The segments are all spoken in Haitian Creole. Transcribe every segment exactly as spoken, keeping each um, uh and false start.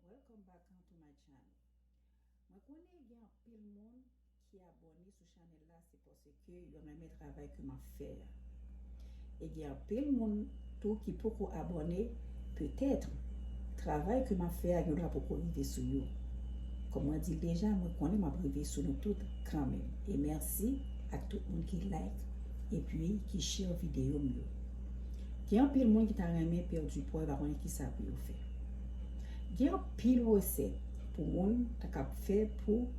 Welcome back to my channel. Mwen konnen gen anpil moun ki abòne sou chanèl la, se paske yo renmen travay ke m ap fè a. E gen anpil moun tou ki poko abòne, petèt travay ke m ap fè a gen dwa poko rive sou yo. Kòm mwen di l deja, mwen konnen m ap rive sou nou tout kanmenm. E mèsi ak tout moun ki like epi ki share videyo m yo. Gen anpil moun ki ta renmen pèdi pwa, yo pa konnen kisa pou yo fè. Gen anpil resèt pou moun ta kab fè pou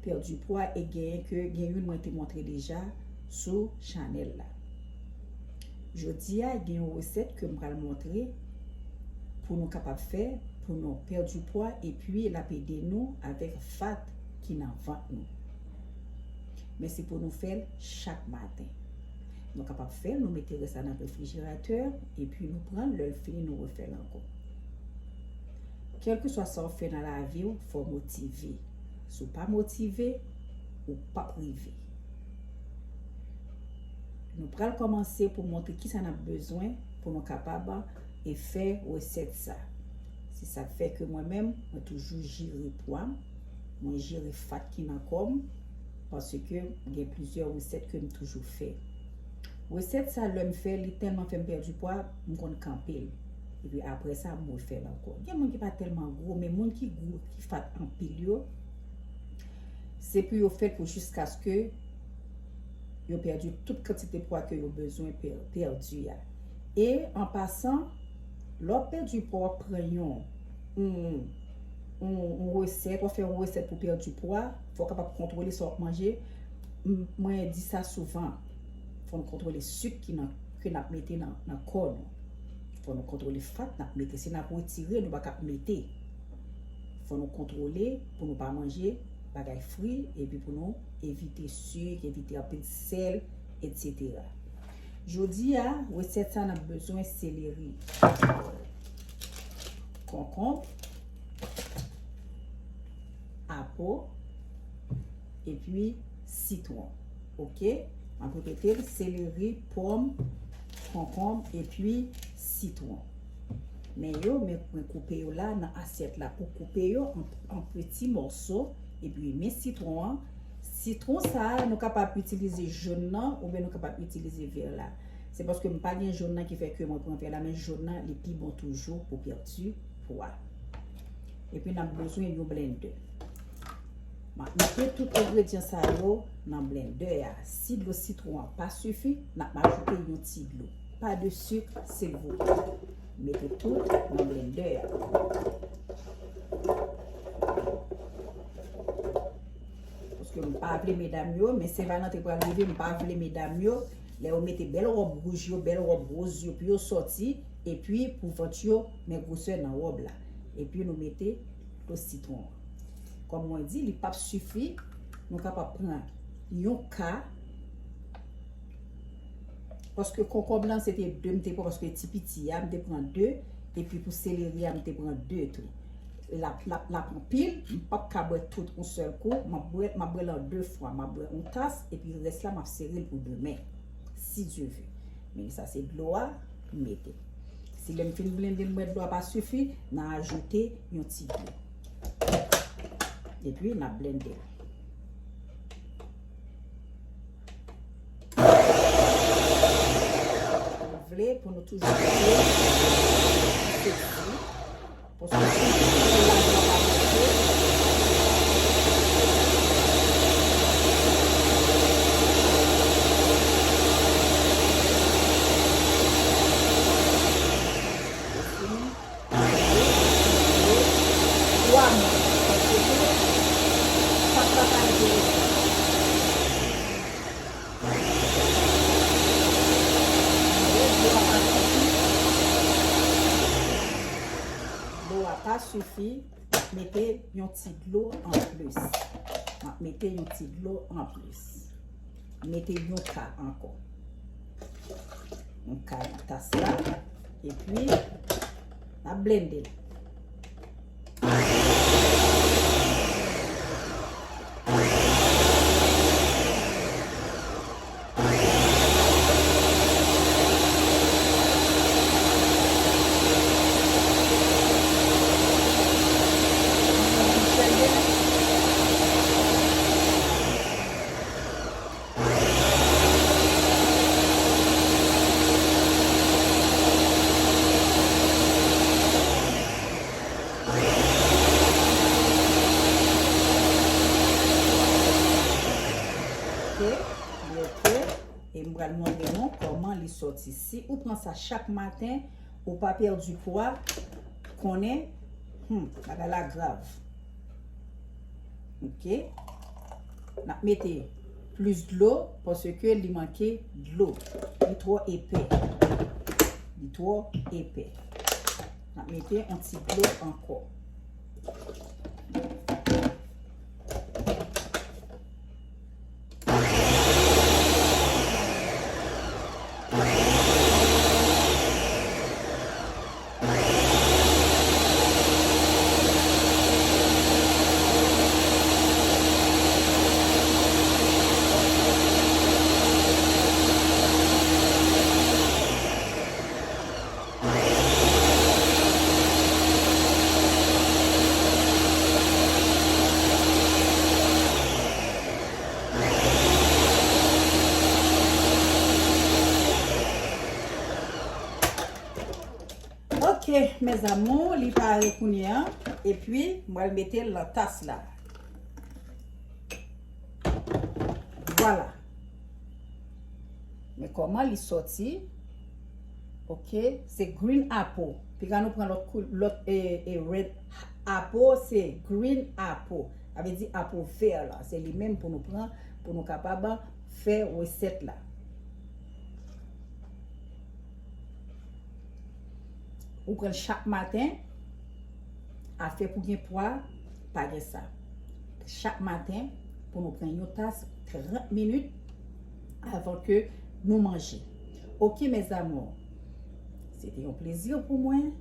pèdi pwa e genyen ke gen youn mwen te montre deja sou chanèl la. Jodi a, gen yon resèt ke m pral montre pou nou kapab fè pou nou pèdi pwa epi l ap ede nou avèk fat ki nan vant nou. Men se pou nou fè l chak maten. Nou kapab fè l, nou mete rès la nan refrijeratè, epi nou pran l, lè l fini, nou refè l ankò. Kèlkeswa sa w fè nan lavi w, fò w motive. Si w pa motive, ou p ap rive. Nou pral kòmanse pou montre kisa n ap bezwen pou nou kapab e fè resèt sa. Se sa k fè ke mwen menm, mwen toujou jere pwa m, mwen jere fat ki nan kò m, paske gen plizyè resèt ke m toujou fè. Resèt sa, lè m fè, li tèlman fè m pèdi pwa, m konn kanpe l. Epi apre sa, m refè l ankò. Gen moun ki pa tèlman gwo, men moun ki gwo, ki fat anpil yo, se pou yo fè l pou jiskaske yo pèdi tout kantite pwa ke yo bezwen pè-, pèdi a. E an pasan, lè w ap pèdi pwa, w ap pran yon, yon, yon, yon resèt, w ap fè yon resèt pou pèdi pwa, fò w kapab kontwole sa w ap manje. M-, mwen di sa souvan, fò n kontwole sik ki nan, ke n ap mete nan, nan kò nou. Fò nou kontwole fat n ap mete. Si n ap retire, nou pa ka ap mete. Fò nou kontwole pou nou pa manje bagay fri, epi pou nou evite sik, evite anpil sèl, etsetera. Jodi a, resèt sa, n ap bezwen seleri, konkonb, apo, epi sitwon. Oke? M ap repete l, seleri, pòm, konkonb, epi sitwon. Men yo, men mwen koupe yo la nan asyèt la pou koupe yo an, an peti mòso. Epi men sitwon an. Sitwon sa a, nou kapab itilize jòn nan oubyen nou kapab itilize vè la. Se paske m pa gen jòn nan ki fè ke mwen pran vè la, men jòn nan, li pi bon toujou pou pèdi pwa. Epi n ap bezwen yon blendè. M ap mete tout engredyan sa yo nan blendè a. Si dlo sitwon an pa sifi, n ap ajoute yon ti dlo. Pa de sik, silvouplè. Mete tout nan blendè a. Paske m pa vle medam yo, men Sen Valanten pral rive, m pa vle medam yo, lè yo mete bèl wòb wouj yo, bèl wòb woz yo, pou yo sòti, epi pou vant yo, men gwosè nan wòb la. Epi nou mete dlo sitwon an. Kòm mwen di, li p ap sifi, nou kapab pran yon ka, paske konkonb lan se te de m te pran, paske ti piti a, m te pran de, epi pou seleri a, m te pran de tou. L ap, l ap, l ap anpil, m p ap ka bwè tout yon sèl kou, m ap bwè, m ap bwè l an de fwa, m ap bwè yon tas, epi rès la, m ap sere l pou demen, si Dye ve. Men sa se dlo a, m mete. Si lè m fin blende l, m wè dlo a pa sifi, n a ajoute yon ti dlo. Epi n ap blende l. Nou vle pou nou toujou rete seksi. Paske si nou toujou la, nou pa rete. Ou fini. Twa mòn. Paske fat la pa enterese. Dlo a pa sifi. Dlo a pa sifi. Mete yon ti dlo anplis. M ap mete yon ti dlo anplis. Mete yon ka ankò. Yon ka nan tas la. Epi, n ap blende l. Si, si ou pran sa chak maten, ou pa pèdi pwa, konnen, hmm, bagay la grav. Ok? N ap mete plis dlo paske li manke dlo. Li twò epè. Li twò epè. N ap mete yon ti dlo ankò. Ok, mes amours, li pare kounye a. Epi, mwen mete l nan tas la. Vwala. Men kòman li sòti. Ok, se green apple. Piga nou pran lòt, lòt e, e red apple, se green apple. Sa vle di apple vè la. Se li menm pou nou pran, pou nou kapab fè resèt la. Ou pran l chak maten, afè pou gen pwa, pa gen sa. Chak maten, pou nou pran yon tas, trant minit avan ke nou manje. Ok, mes amours, se te yon plezi pou mwen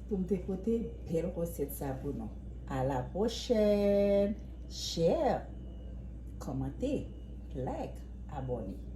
pou m te pote bèl resèt sa pou nou. A la pwochèn! Share, kòmante, like, abòne.